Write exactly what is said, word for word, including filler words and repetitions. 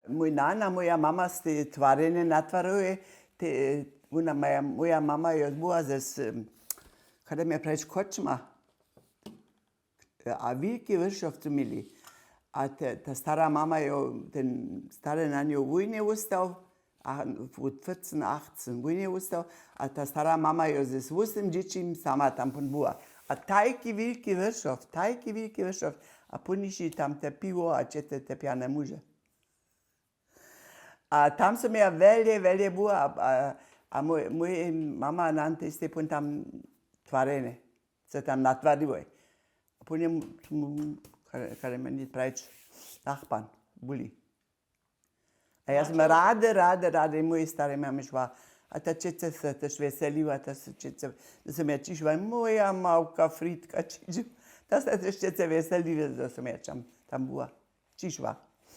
Mój nan a moja mama z tej twarjenje natwaruje, te, ona, moja, moja mama jo była ze, z, kada mje prajić, kočma. A wilki wyršowcu měli. A te, ta stara mama jo, ten stary nan jo wójnje wustał, a w dwacet achcen wójnje wustał, a ta stara mama jo ze wósym dźěćim sama tam pón była. A tajki wilki wyršow, tajki wilki wyršow, a póniši tam te piwo a čete te pjane muže. A tam som ja wjelje, wjelje była a, a, a mój, mój mama nan tež stej pón tam twarjene, se tam natwariłoj. A pónim tomu, kale mje prajić, nachpan byli. A ja som rady, rady, rady mój stary mamy šła. A ta čece se tež wjeseliła, ta se čece, da som ja přišła, moja małka Fritka, čiču, ta se tež čece wjeseliła, da som ja tam, tam była. Přišła.